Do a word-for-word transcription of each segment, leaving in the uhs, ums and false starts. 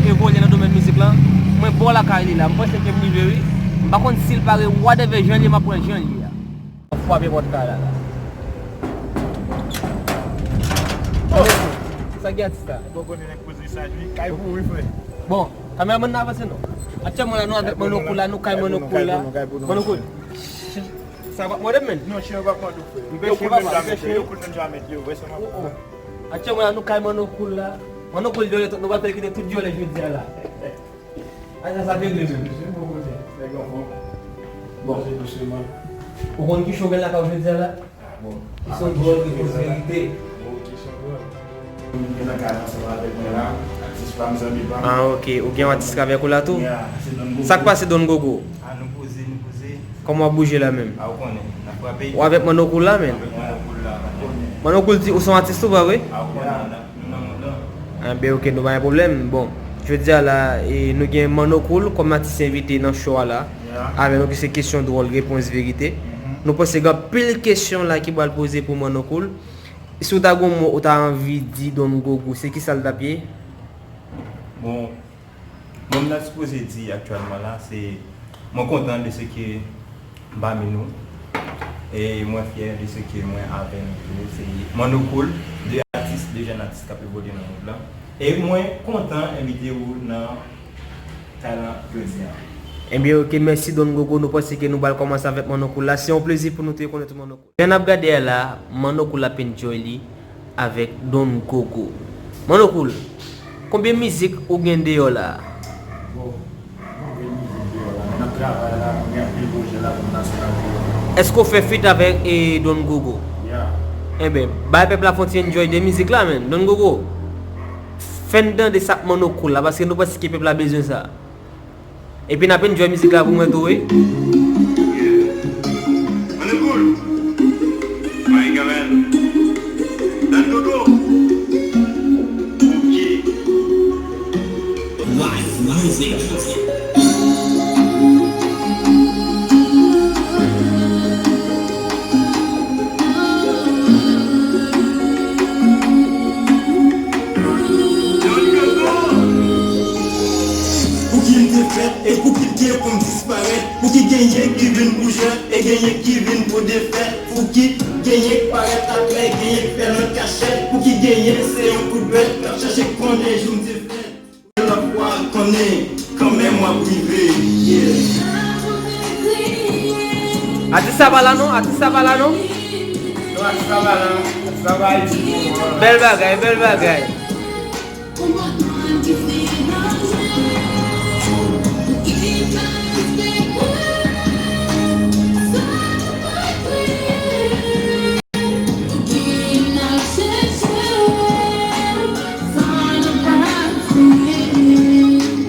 evolye nan domèn mizik lan. Mwen bò lakay li la. M panse ke m rive wi. M pa konn si l pare, whatever jan l ye, m ap pran jan l ye a. M ap frape pòt kay la la. Sa gen atis la? Bon, kameramann nan avanse non. Aktyèlman la nou avèk Manno Cool la, nou kay Manno Cool la. Manno Cool. Sa va mòde men. Non, chien va mòde frè. M pèse papa, m pèse. Yo koul menm jan met yo, vre se mwen. Aktyèlman la nou kay Manno Cool la. Manno Cool vyole tout, nou pral fè kite tout vyole jodi a la. Ay sa sa te vle menm. Bon. Ou konn ki show gen lakay ou jodi a la? Bon. Ki se yon dwòl repons verite. Bon, kesyon dwòl. Mwen nan kay ansanm avèk mwen la, atis pa m, zanmi pa m. Ah, ok. Ou gen yon atis avèk ou la tou? Yeah, se Don Gogo. Sa k pase Don Gogo? Ah, nou poze, nou poze. Kòman w ap bouje la menm? Ah, ou konnen, n ap frape. Ou avèk Manno Cool la menm? Avèk Manno Cool la. Manno Cool di ou se yon atis tou, pa vre? Ah, ou konnen, n ap, nou nan mond lan. Enben, ok, nou pa gen pwoblèm. Bon, jodi a la, e, nou gen Manno Cool kòm atis envite nan show a la. Yeah. Avèk nou ki se kesyon dwòl, repons verite. Mhm. Nou panse gen anpil kesyon la ki pral poze pou Manno Cool. Si w ta gen yon mo ou ta anvi di Don Gogo, se ki sa l t ap ye? Bon, mo m ta sipoze di aktyèlman la, se mwen kontan de se ke m pami nou. E mwen fyè de se ke mwen avè nou tou. Se Manno Cool, de atis, de jèn atis k ap evolye nan mond lan. E mwen kontan envite ou nan kay lan jodi a. Ebyen, ok, mèsi Don Gogo. Nou panse ke nou pral kòmanse avèk Manno Cool la. Se yon plezi pou nou te konèt Manno Cool. Jan n ap gade a la, Manno Cool ap enjoy li avèk Don Gogo. Manno Cool, konbyen mizik ou gen deyò la? Bon, mwen gen mizik deyò la, men n ap travay la, mwen gen anpil pwojè la pou m lase nan deyò. Èske w fè feat avèk, e, Don Gogo? Yeah. Enben, bay pèp la fè yon ti enjoy de mizik la, menn. Don Gogo, fè n tande sa k Manno Cool la, paske nou panse ke pèp la bezwen sa. Epi n ap enjoy mizik la pou mwen tou, wi. Manno Cool. Mike Amel. Don Gogo. Bouki. Live music. Pouki m te fèt e pouki m gen pou m disparèt? Pouki genyen ki vin pou jwèt e genyen ki vin pou defèt? Pouki genyen k parèt aklè, genyen k fè l an kachèt? Pouki genyen se yon kout bèt k ap chache konnen jou m te fèt? Lòt fwa konnen kanmenm w ap rive, yeah. Atis sa pa la non, atis sa pa la non. Non, atis sa pa la, atis sa pa Ayiti pou moman. Bèl bagay, bèl bagay.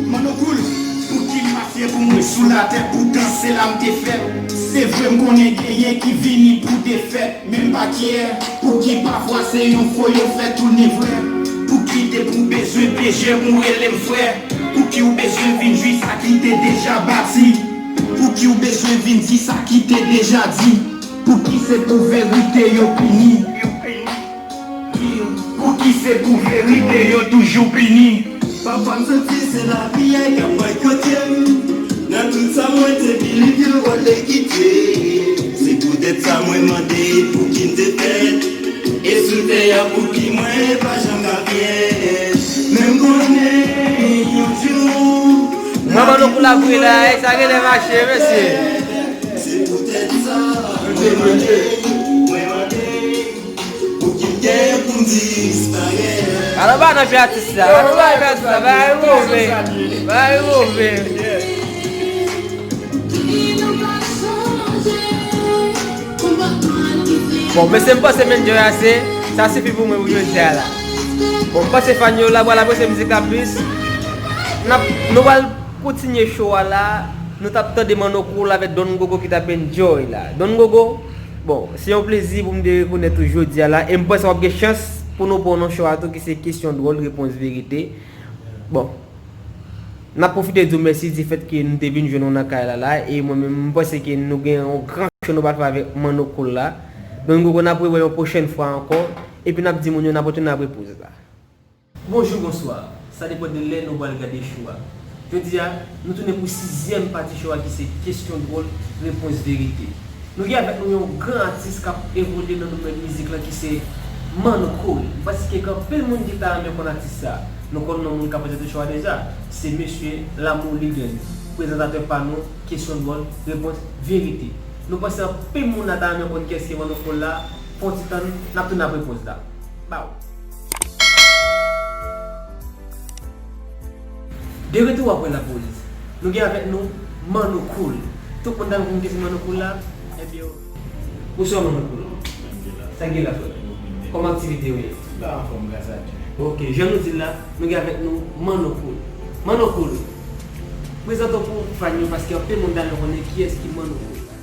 Manno Cool, pouki m pa fyè pou mwen sou latè, poutan se la m te fèt. Se vre m konnen genyen ki vini pou defèt. Men m pa kyè, pouki pafwa se yon fo yo fè tounen vrè? Pouki depi w bezwen pejè m ou rele m frè? Pouki w bezwen vin jwi sa ki te deja bati? Pouki w bezwen vin di sa ki te deja di? Pouki se pou verite yo pini? Pouki se pou verite yo toujou pini? Pafwa m santi se lavi a k ap bòykote m. Nan tout sa mwen te believe yo wòl de kite. Se poutèt sa mwen mande pouki m te fèt. E sou tè a pouki mwen pa janm ka fyè. Men m konnen yon jou. Manman nou pou la bri la, sa genlè mache, mesye. Se poutèt sa mwen mande, mwen mande. Pou ki m gen pou m disparèt. Alò ba nan pye atis la, alò ba nan pye atis la, bagay move, bagay move. Bon, mesye, m panse menn jwe ase, sa sifi pou mwen pou jodi a la. Bon, m panse fan yo la pral apresye mizik la plis. N ap, nou pral kontinye show a la. Nou t ap tande Manno Cool avèk Don Gogo ki t ap enjoy la. Don Gogo, bon, se yon plezi pou m te rekonèt ou jodi a la. E m panse w ap gen chans pou nou pran w nan show a tou ki se kesyon dwòl, repons verite. Bon, n ap pwofite di w mèsi difèt ke nou te vin jwenn ou nan kay la la. E mwen menm, m panse ke nou gen yon gran show nou pral fè avèk Manno Cool la. Don Gogo, n ap rewè yon pwochèn fwa ankò. Epi n ap di moun yo n ap retounen apre poz la. Bonjou, bonswa. Sa depann de lè nou pral gade show a. Jodi a, nou tounen pou sizyèm pati show a ki se kesyon dwòl, repons verite. Nou gen avèk nou yon gran atis k ap evolye nan domèn mizik lan ki se Manno Cool. M panse ke gen anpil moun ki ta renmen konn atis sa. Nou konn non moun k ap prezante show a deja. Se mesye Lamour Ligen, prezantatè pa nou, kesyon dwòl, repons verite. Nou panse anpil moun la ta renmen konn kiyès ki Manno Cool la. Fè yon ti tann, n ap tounen ap repons la. Baw. De retou apre lapoz, nou gen avèk nou Manno Cool. Tout moun ta konn kiyès ki Manno Cool la? Ebyen, bonswa Manno Cool. Sa k gen la frè? Kòman aktivite yo ye? La anfòm, gras a Dye. Ok, jan nou di l la, nou gen avèk nou Manno Cool. Manno Cool, prezante w pou fan yo paske anpil moun ta renmen konnen kiyès ki Manno Cool la.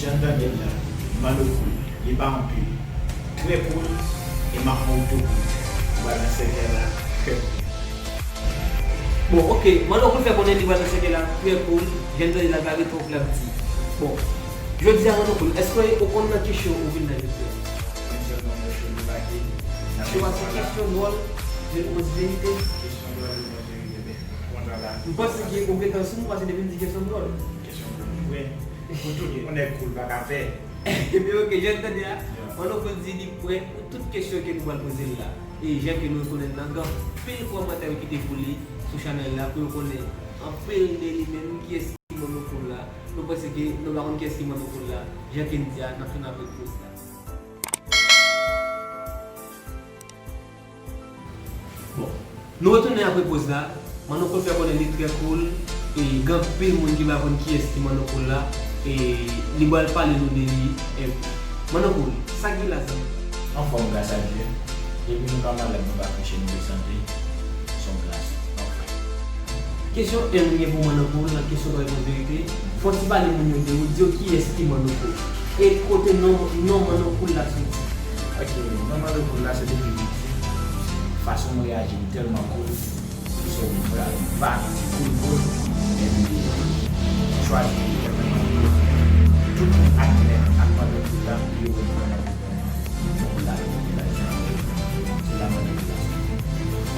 Jan n tande l la, Manno Cool, li pa anpil. Trè cool, e m ap fè w tou cool. Bwa nan sèkèy la, trè cool. Bon, ok, Manno Cool fè konnen li bwa nan sèkèy la, trè cool. Jan n tande l la, gade twòp l ap di. Bon, jodi a Manno Cool, èske w konn nan ki show ou vin la jodi a? Mwen sèlman mwen show nou lage. Show a se kesyon dwòl, repons verite. Kesyon dwòl, repons verite, men kontan la. M panse ke ou gentan sou nou, paske depi n di kesyon dwòl. Kesyon dwòl, mwen. Pou tout, yon nèg cool pa ka pè. Ebyen, ok, jan n tande a, Manno Cool di li prè pou tout kesyon ke nou pral poze l la. E jan ke nou konnen l nan, gen anpil kòmantè yo kite pou li sou chanèl la, pou yo konnen anpil de li menm, kiyès ki Manno Cool la. Nou panse ke nou pa konn kiyès ki Manno Cool la. Jan ke n di a, n ap tounen ap repons la. Bon, nou retounen apre poz la. Manno Cool fè konnen li trè cool, e gen anpil moun ki pa konn kiyès ki Manno Cool la, e li pral pale nou de li enpe. Manno Cool, sa k gen la zanmi? Anfòm, gras a Dye. Depi nou pa malad, nou pa kouche, nou gen sante. Se yon gras. Anfòm. Kesyon en nou gen pou Manno Cool nan kesyon dwòl repons verite. Fò w ti pale moun yo de ou, di yo kiyès ki Manno Cool. E kote non, non Manno Cool la soti. Ok, non Manno Cool la se depi piti. Fason m reyaji, m tèlman cool. So, m pral vale ti cool cool. Epi, m chwazi tèlman Manno Cool. Tout moun ak nèt ak Manno Cool la, yo wè m vrèman.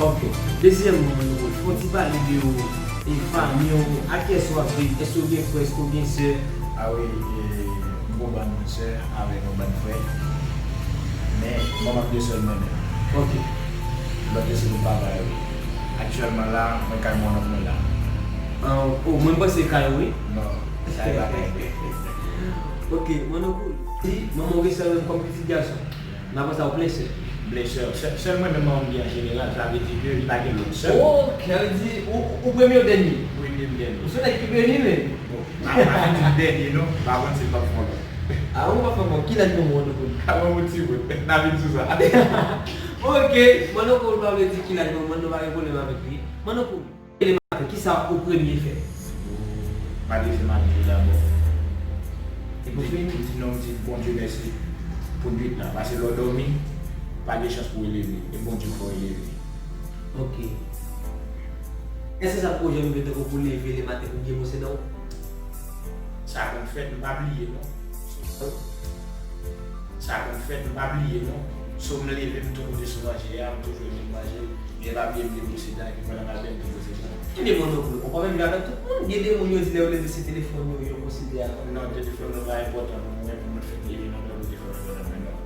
Ok. Dezyèmman, Manno Cool, fò w ti pale de ou, e fanmi w, ak kiyès w ap viv, èske w gen frè, èske w gen sè? A wi, e, m gon bann sè avèk yon bann frè. Men, manman m gen sèl mwen menm. Ok. Lòt yo se pou papa yo. Aktyèlman la, mwen kay mòn mwen la. Ah, oh, mwen panse kay ou, wi. Non, sa e pa kay mwen. Ok, Manno Cool. Di, manman w gen sèl menm kòm pitit gason. Nan konsa ou plen sè. Plen sè. Sè, sèl mwen menm manman m gen an jeneral, sa vle di ke li pa gen lòt sè. Ok, sa vle di ou, ou premye ou dènye? Premye m dènye. Ou se nèg ki beni menm. Bon, m pa, m pa fin di dènye non, m pa konn si l p ap fè yon lòt. A, ou p ap fè yon lòt. Ki laj manman w, Manno Cool? Ka ban m yon ti bout, n a vin sou sa. Ok, Manno Cool pa vle di ki laj manman l, nou pa gen pwoblèm avèk li. Manno Cool. Kisa ou premye fè? M adrese maten yo dabò. Epi w fini? M di non, m di Bondye mèsi pou nwit la. Paske lè w dòmi, pa gen chans pou w eleve. E Bondye k fè w eleve. Ok. Èske sa poko janm rive tankou pou w leve lematen pou w byen bwose dan w? Sa konn fèt, m pa bliye non. Sa konn fèt, m pa bliye non. So m leve, m tou kote sou manje a, m toujou vin manje. Men pa bliye m te bwose dan, epi pandan m ap byen, m te bwose dan. Ebyen, Manno Cool, ou pa menm jan avèk tout moun. Gen de moun yo di lè yo leve se telefòn yo, yo konsidere a kòm. Non, telefòn nan pa enpòtan pou mwen, pou mwen fèk leve nan lè telefòn nan enpòtan, men non.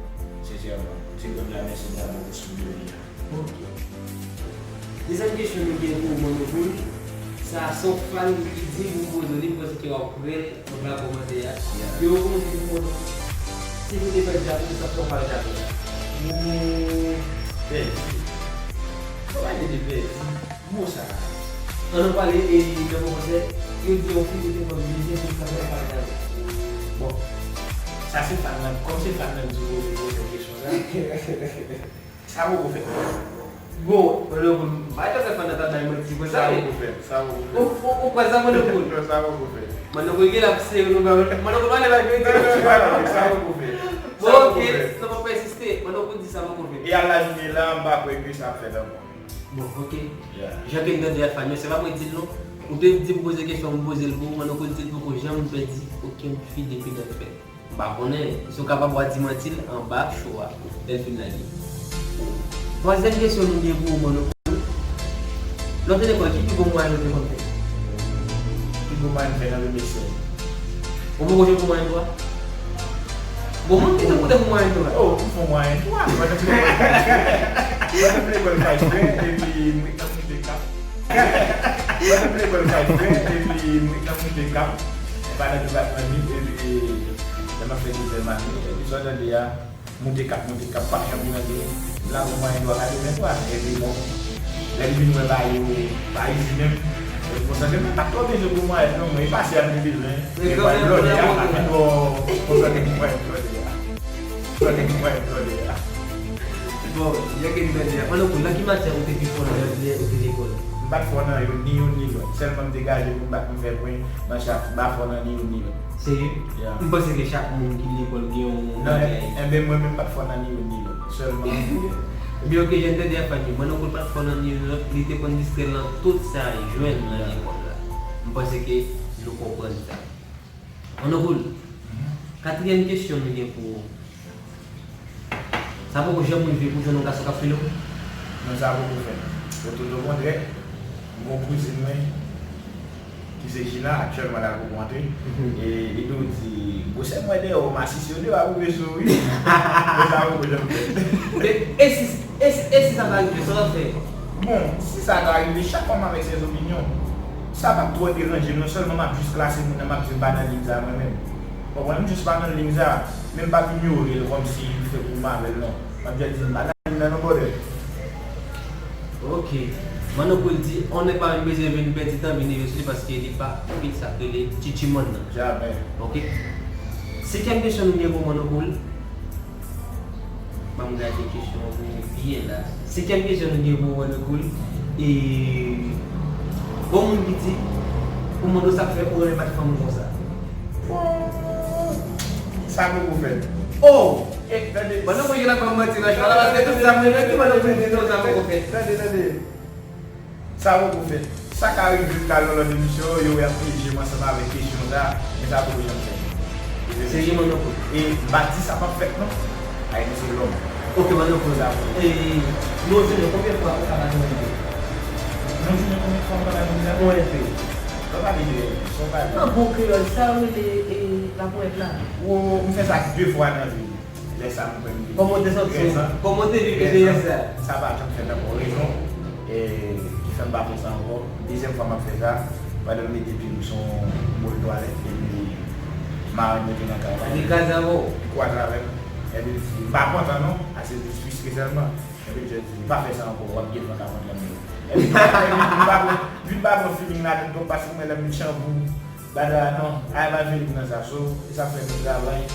Sensèman, m di Bondye mèsi dabò pou souf de vi a. Ok. Dezyèm kesyon nou gen pou ou, Manno Cool. Sa se yon fan ki di pou m poze w li, m panse ke w ap wè l anba kòmantè a. Yeah. Yo, kòman se pou mwen? Si nou te pèdi avè l, sa fè w pale avè l? Ou pèdi. Sa pa de pèdi. Mo sa. An nou pale, e, nan bon fransè, yo di yon fi ki te fè m bezwen pou sa fè m pale avè l. Bon. Sa se fan nan, kòm se fan nan ki poze, poze kesyon sa. Sa poko fèt. Bon, Manno Cool, m pa t ap fè fan nan ta bay manti konsa. Sa poko fèt, sa poko fèt. Ou, ou, ou kwè sa, Manno Cool? Non, sa poko fèt. Manno Cool gen la pse nou ba Manno Cool pa le bay verite. Non, non, non, sa poko fèt. Bon, ok, nou pa pèsiste. Manno Cool di sa poko fèt. E a laj m ye la, m pa kwè ke sa ap fèt ankò. Bon, ok. Yeah. Jan ke n tande a, fanmi, se pa mwen di l non. Ou te di m poze kesyon, m poze l pou ou, Manno Cool di l poko janm pèdi okenn fi depi nan fèt. M pa konnen si w kapab w a di manti l anba show a lè l fin lage. Twazyèm kesyon nou gen pou ou, Manno Cool. Lè w te lekòl, ki pi bon mwayèn ou te konn fè? Pi bon mwayèn m fè nan limesè. Ou poko janm fè mwayèn twa? Bon, moun ki te pou te fè mwayèn twa. Oh, m fè mwayèn twa. Pandan m lekòl, pandan m lekòl Kay Frè, epi m ret nan moute kap. Pandan m lekòl Kay Frè, epi m ret nan moute kap. Pandan depatman lit, epi lè m ap fè dezyèm ane, epi sa w tande a, moute kap, moute kap, pa janm vin antre. M la pou mwayèn twa, gade men twa. Epi bon, lè l vin wè bagay yo pa izi menm, epi konsantre, mwen pa t twò bezwen pou mwayèn non, mwen e pase a m te bezwen. Men kanmenm, blòdè a, pa vin twò konsantre pou mwayèn blòdè a. Blòdè pou mwayèn blòdè a. Bon, jan ke m tande a, pandan kou, nan ki matyè ou te pi fò nan lè ou te lekòl? M pa t fò nan youn, ni youn ni lòt. Sèlman m degaje pou m bat pou m fè pwen nan chak, m pa fò nan ni youn ni lòt. Serye? Yeah. M panse ke chak moun ki lekòl gen yon bagay. Enben, mwen menm m pa t fò nan ni youn ni lòt. Sèlman. Ebyen, ok, jan m tande a, Fanny, mwen non, pou l pa t fò nan ni youn ni lòt, li te konn distrè l nan tout sa l jwenn nan lekòl la. M panse ke nou konprann sa. Mwen non, pou l. Katriyèm kesyon nou gen pou ou. Sa poko janm rive pou jwenn yon gason k ap file w? Non, sa poko fèt. Otokontrè, m gen yon kouzin mwen ki se Gina, aktyèlman l al poko antre. E li tou di, gwosè m wè dèyè w, m asiste w deyò ap wouve sou ou wi. Men sa poko janm fèt. E, e si, e si, e si sa ta rive, sa w ap fè? Bon, si sa ta rive, chak fwa m avèk Sèzopinyon, sa p ap twò deranje m non, sèlman m ap jis klase moun nan, m ap di m pa nan liy sa mwen menm. Konprann? M jis pa nan liy sa. Men m p ap inyore l kòmsi m fè kou m avè l non. M ap jis di m pa nan liy nan non, brother. Ok. Manno Cool di, on nèg pa menm bezwen vin pèdi tan, vin rive sou li paske li pa anpil sa k rele tchitchimòn nan. Jamè. Ok. Senkyèm kesyon nou gen pou Manno Cool. Ban m gade kesyon an pou ou byen la. Senkyèm kesyon nou gen pou Manno Cool. E gon moun ki di, pou mande w sa k fè ou renmen bat fanm konsa. Sa poko fèt. Oh! E, tande. Pandan mwen gen la fè manti nan chan la, paske tout sa mwen renmen, tout sa mwen renmen, non, sa poko fèt. Tande, tande. Sa poko fèt. Sa ka rive m ka al nan lòt emisyon, yo wè y ap pyeje m ansanm avèk kesyon sa, men sa poko janm fèt. Serye, Manno Cool? E m pa di sa p ap fèt non. Ayiti se lòm. Ok, Manno Cool. Sa poko. E, nan yon jounen, konbyen fwa ou ka bat yon nèg? Nan jounen, konbyen fwa m ka bat yon nèg? Ponyèt. Sa pa vle di, sa pa vle. An bon kreyòl, sa yo rele, e, laponyèt la. Ou, m fè sa de fwa nan vi m. Lè sa m kwè m te. Kòman w te santi w? Kòman w te viv eksperyans sa? Sa pa janm fèt ankò. Rezon, e, ki fè m pa fè sa ankò. Dezyèm fwa m ap fè sa, pandan m mete pye m sou yon bòl twalèt, epi marenn mwen te nan kay la. Li kraze avè w? Li kou atravè m. Epi l di, m pa kontan non, a se dis piske sèlman. Epi l di, pa fè sa ankò, w ap gen van k ap antre nan men w. Epi vin pa pran, vin pa pran feeling ladan l twòp paske mwen lè m tchanpou. Bagay la non, a evanjelik nan sa, so, e sa fè nou travay,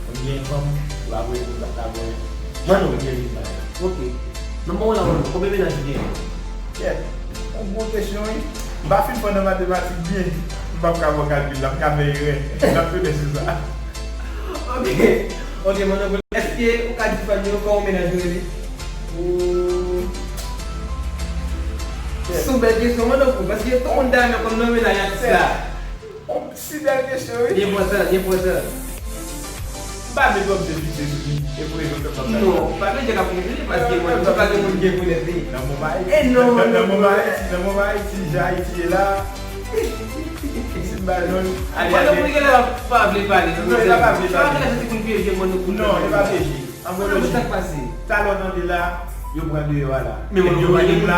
pou n gen fanm, pou apre nou pa ta wè. Manno, pou n gen vin bagay. Ok. Nan moman la, Manno, konbyen mennaj ou genyen? Kèt, yon gwo kesyon, wi. M pa fin fò nan matematik byen, m p ap ka fè kalkil la, m ka fè erè. N ap tounen sou sa. Ok. Ok, Manno, èske ou ka di fan yo kòman mennaj ou rele? Ou. Se yon bèl kesyon, Manno Cool, paske tout moun ta renmen konn non mennaj atis la. On si bèl kesyon, wi. Li enpòtan, li enpòtan. M pa met twòp de pite sou li, e pou rezon ke m ap non, pa bezwen ka pran sou li, paske mwen, mwen pa gen moun gen pou nèt li. Nan moman Ayiti, e non, nan, nan moman Ayiti, nan moman Ayiti, jan Ayiti ye la, si m ba jòn, ale, ale. Mwen, mwen gen lè pa vle pale, non, e pa vle pale. Sa vle di pou l pyeje mwen, nou pou non, e pa pyeje. An gwo lojik. Sa k pase? Talè w tande la, yo pran deyò a la. Men mwen, yo pa gen la,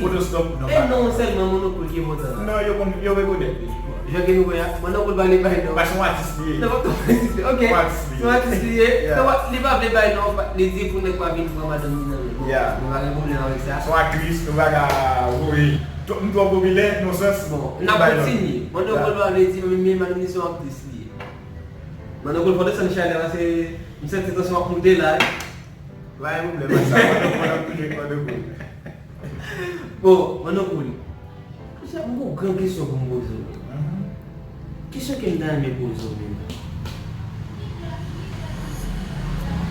otostòp, non, e non, sèlman Manno Cool ki enpòtan la. Non, yo konn, yo rekonèt li. Jan ke nou wè a, Manno Cool pa vle bay non. Paske yon atis li ye. Non, pa atis li ye. Ok. Yon atis li ye. Yon atis li ye. Yeah. Non, li pa vle bay non, li di pou nèg pa vin pran madanm li nan men. Yeah. Nou pa gen pwoblèm avèk sa. Se yon aktris, nou pa ka voye. M twò popilè, non sans. Bon, n ap kontinye. Manno Cool pa vle di, men, men madanm li se yon aktris li ye. Manno Cool, fò desann chalè la, se M santi tansyon ap moute la, wi. Pa gen pwoblèm ak sa, Manno Cool ap touche kò de boul. Bon, Manno Cool, m gon gran kesyon pou m poze w. Mhm. Kesyon ke m ta renmen poze w menm.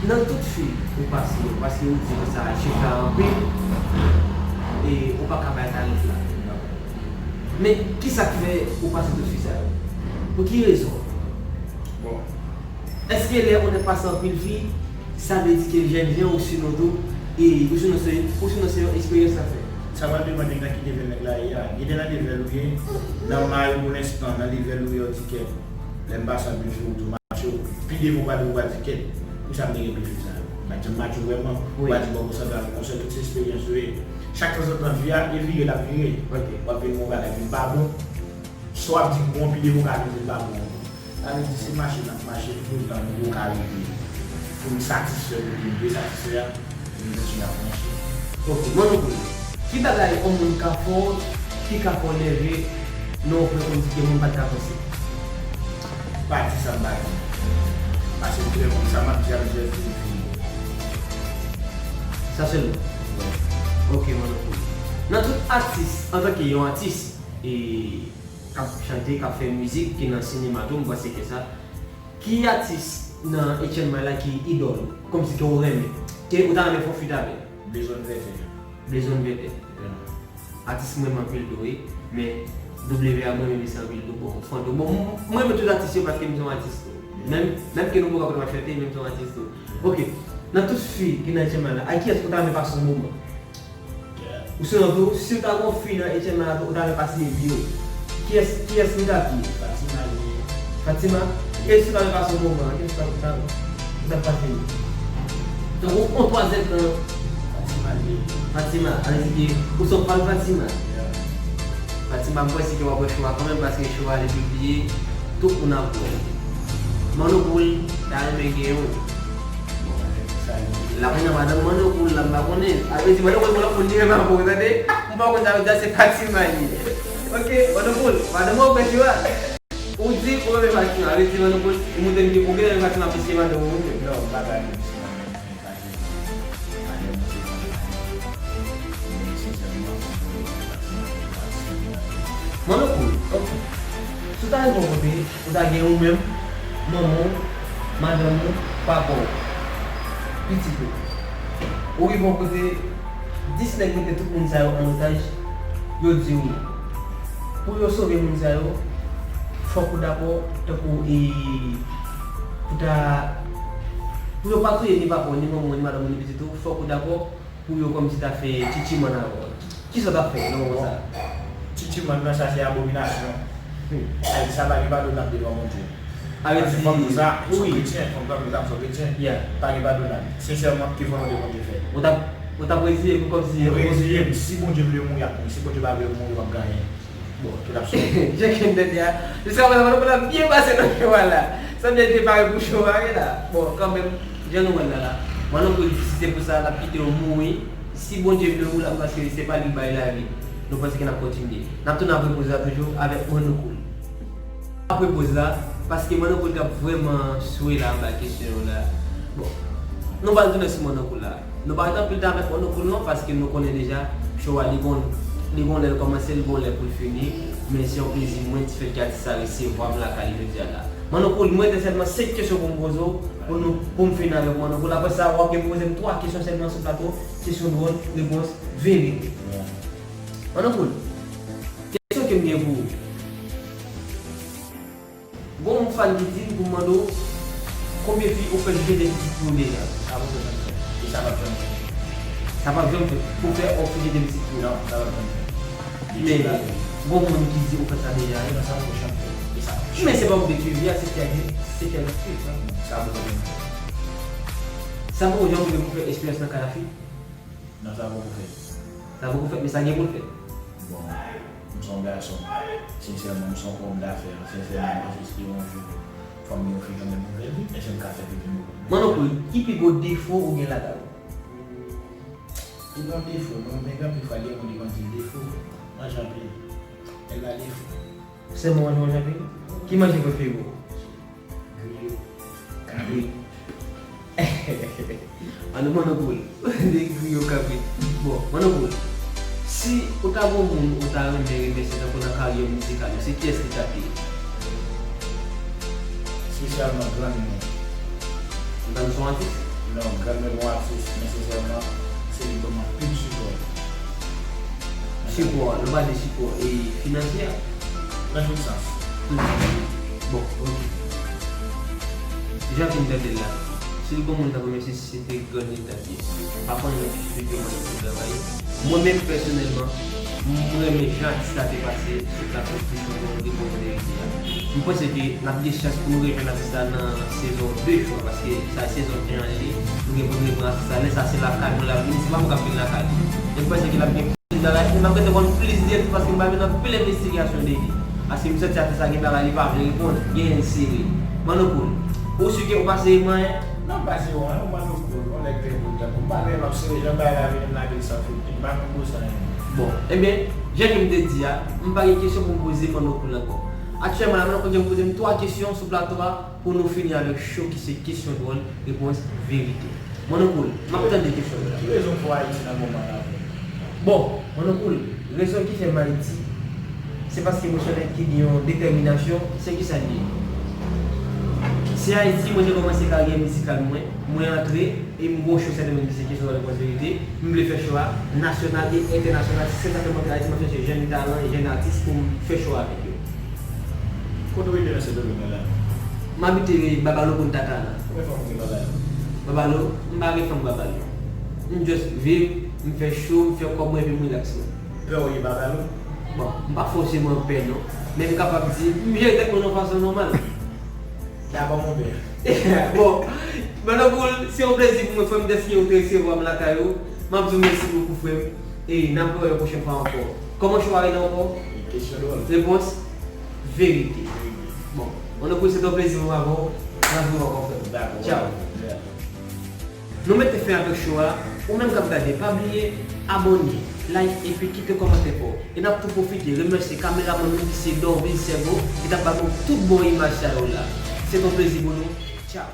Nan tout fi ou pase yo, paske ou di konsa, chif la anpil, e ou pa ka bay kalif la. Men, kisa k fè ou pase tout fi sa yo? Pou ki rezon? Bon. Èske lè yon nèg pase anpil fi, sa vle di ke l jènjan, ou sinon tou, e, ou sinon se, ou sinon se yon eksperyans l ap fè? Sa va depann de nan ki level nèg la ye a. Gen de nan level ou ye, nan may pou lenstan, nan level ou ye, w di kèt. Lè m pase anpil sou wout ou, match ou, pi devan w pral, ou pral di kèt. Poukisa m te gen pli fil sa yo? M pa t janm match ou vrèman. Ou pral di bon, konsantre avèk yon sèl, tout se esperyans ou ye. Chak tanzantan, vi a e vire, l ap vire. W ap vin yon bagay vin pa bon. Sa w ap di bon, pi devan w ka vin vin pa bon ankò. Sa vle di se mache n ap mache pou nou ka rive pou n satisfè kote n dwe satisfè a, pou n kontinye ap mache. Ok, mwen nou konnen. Ki bagay yon moun ka fè w ki ka fè w nève nan yon pwen kòmsi ke moun pa t ka panse? Pa di sa m pa di. Paske m trè bon, sa m ap di a, m jis fini fini. Sa sèlman? Wi. Ok, mwen nou konnen. Nan tout atis, antanke yon atis, e k ap chante, k ap fè mizik, ki nan sinema tou, m panse ke sa. Ki atis nan H M I la ki idòl ou? Kòmsi ke w renmen? Ke ou ta renmen fè on feat avè l? Blaze One Vètè. Blaze One Vètè. Yeah. Atis mwen renmen anpil tou, wi. Men W A mwen renmen misye anpil tou. Bon, Fantom. Bon, m, mwen renmen tout atis yo paske m se yon atis tou. Yeah. Menm, menm ke nou poko konn ap chante, men m se yon atis tou. Yeah. Ok. Nan tout fi ki nan H M I la, ak kiyès ou ta renmen pase yon moman? Ou se yon tou, si w ta gon fi nan H M I la, ou ta renmen pase yon vi w. Kiyès, kiyès li t ap ye? Fatima li ye. Fatima? E si w ta renmen pase yon moman, kiyès ou ta, ou ta, ou t ap pase li? Tankou on twazèt nan Fatima li ye. Fatima, ann di ke ou se yon fan Fatima. Yeah. Fatima, m panse ke w ap wè show a kanmenm, paske show a li pibliye, tout moun ap wè. Manno Cool ta renmen gen yon. La kounye a madanm Manno Cool la, m pa konnen. A vle di Manno Cool, Manno Cool li menm avè w, tande? M pa konn sa vle di a, se Fatima li ye. Ok, Manno Cool, madanm ou fè show a. Ou di ou renmen Fatima, a vle di Manno Cool, ou montre m ke ou gen renmen Fatima plis ke madanm ou menm. Non, m pa ka di m se madanm mwen, men Fatima, madanm mwen se fanm mwen. Men sensèman, m renmen Fatima, Fatima, Fatima. Manno Cool, ok. Si w ta rive yon kote, ou ta gen ou menm, manman w, madanm ou, papa w, pitit ou. Ou rive yon kote, dis nèg mete tout moun sa yo an otaj, yo di w, pou yo sove moun sa yo, fòk ou dakò, tankou, e, pou ta, pou yo pa touye ni papa w, ni manman w, ni madanm ou, ni pitit ou, fòk ou dakò, pou yo kòmsi ta fè tchitchimann avè w. Kisa w t ap fè nan moman sa a? Tchitchimann nan, sa se abominasyon. Hmm. Sa vle di sa pa gen padonab devan Bondye. Paske fanm nou sa, se yon kretyen, fanm nou sa, se yon kretyen. Yeah. Pa gen padonab. Sensèman, ki volonte Bondye fè? Ou t ap, ou t ap reziye pou kòmsi... Mwen reziye m. Si Bondye vle m mouri, ap mouri. Si Bondye pa vle m mouri, m ap gen anyen. Bon, tout ap sou. Jan ke m te di a, jiska prezan, Manno Cool ap byen pase nan show a la. Sanble l te pare pou show a, wi la. Bon, kanmenm, jan nou wè l la la. Manno Cool di si se pou sa, l ap kite w mouri. Si Bondye vle w mouri, l ap mouri, paske se pa li k bay lavi. Nou panse ke n ap kontinye. N ap tounen apre poz la toujou avèk Manno Cool. Apre poz la, paske Manno Cool t ap vrèman swe la anba kesyon yo la. Bon, nou pral tounen sou Manno Cool la. Nou pa ret anpil tan avèk Manno Cool non, paske nou konnen deja show a li gon, li gon lè l kòmanse, li gon lè pou l fini. Men se yon plezi mwen ti fèt ke atis sa resevwa m lakay li jodi a la. Manno Cool, mwen gen sèlman senk kesyon pou m poze w, pou nou, pou m fini avèk Manno Cool. Apre sa, w ap gen pou poze m twa kesyon sèlman sou plato, kesyon dwòl, repons verite. Manno Cool, kesyon ke m gen pou ou. Gon yon fan ki di m pou m mande w konbyen fi ou fèk jete pitit pou deja. Sa poko janm fèt. E sa p ap janm fèt. Sa p ap janm fèt pou fè ou fèk jete pitit pou. Non, sa p ap janm fèt. Men, gon moun ki di ou fè sa deja, wi. Non, sa poko janm fèt. E sa p ap janm fèt. Men se pa ou ki detwi vi a, se kè, se kè l ap detwi. Sa poko janm fèt. Sa poko janm rive pou fè eksperyans nan kay a fi? Non, sa poko fèt. Sa poko fèt, men sa gen pou l fèt. Bon, m se yon gason. Sensèman, m se yon òm dafè. Sensèman, m panse si yon jou fanm gen yon fi kanmenm pou m fè l, wi, èske m ka fè pitit mwen? Manno Cool, ki pi gwo defo ou gen lakay ou? Pi gwo defo, non, men gen anpil fwa gen moun ki konn di m defo. Manje anpil. Mwen pa defo. Sèlman manje, manje anpil? Ki manje prefere w? Griyo. Kabrit. Ann, Manno Cool. De griyo, kabrit. Bon, Manno Cool. Si ou ta gon moun ou ta renmen remèsye tankou nan karyè mizikal ou, se kiyès li t ap ye? Espesyalman grann mwen. Ou ta renmen se yon atis? Non, grann mwen pa yon atis, men sensèman, se li k ban m anpil sipò. Sipò, nou pa di sipò, e, finansyè? Nan tout sans. Tout sans. Bon, ok. Jan ke m tande l la, si l gon moun k ap remèsye, se te grann li t ap ye. Pa konnen nan ki estidyo Manno Cool travay. Mwen menm pèsonèlman, m renmen jan atis la te pase sou plato Kesyon Dwòl Repons Verite a. M panse ke n ap gen chans pou nou rejwenn atis la nan sezon de, je crois, paske sa sezon en an li ye. Nou gen pou n reprann atis la. Lè sa se lakay mwen l ap vini, se pa mwen k ap vin lakay li. E m panse ke l ap gen plis bagay, e m ap gentan konn plis de li paske m pral vin anpil envestigasyon de li. Paske m santi atis la gen bagay li pa vle reponn, gen l sere. Manno Cool, ou si ke ou pa sere mwen? Non, m pa sere w, non, Manno Cool, yon nèg trè poli tankou m. M pa renmen m ap sere jan bagay la vini m lage l san filtre. M pa konn gwo sa menm. Bon, ebyen, jan ke m te di a, m pa gen kesyon pou m poze Manno Cool ankò. Aktyèlman la, Manno Cool gen pou poze m twa kesyon sou plato a pou nou fini avèk show ki se Kesyon Dwòl, Repons Verite. Manno Cool, m ap tande kesyon yo la. Ki rezon pou Ayiti nan moman n ap viv? Bon, Manno Cool, rezon ki fè m Ayiti, se paske mwen se yon nèg ki gen yon detèminasyon, se ki sa l ye. Se Ayiti mwen te kòmanse karyè mizikal mwen, mwen antre e m gon show sètènman ki se Kesyon Dwòl Repons Verite, m vle fè show a nasyonal e entènasyonal, se sa fè m antre Ayiti, m ap chèche jèn talan, jèn atis pou m fè show avèk yo. Kote w rete nan Sendomeng la? M abite Babalo, Punta Cana. Konbyen fanm ou gen Babalo? Babalo, m pa gen fanm Babalo. M just viv, m fè show, m fè kòb mwen epi m relax mwen. Pè w ye Babalo? Bon, m pa fòseman pè non. Men m kapab di, m jere tèt mwen nan fason nòmal. Dakò, mon pè. Bon, Manno Cool, se yon plezi pou mwen, frè m, dèske ou te resevwa m lakay ou. M ap di w mèsi bokou, frè m. E n ap wè yon pwochèn fwa ankò. Kòman show a rele ankò? Kesyon Dwòl. Repons? Verite. Bon, Manno Cool, se te yon plezi pou mwen avè w. N ap jwenn ankò, frè m. Dakò. Tchaw. Yeah. Nou mete fen avèk show a. Ou menm k ap gade, pa bliye abòne, like epi kite kòmantè pa w. E n ap tou pwofite remèsye kameramann nou ki se Dorvil Sèvo ki t ap ba nou tout bon imaj sa yo la. Se te yon plezi pou nou. Tchaw.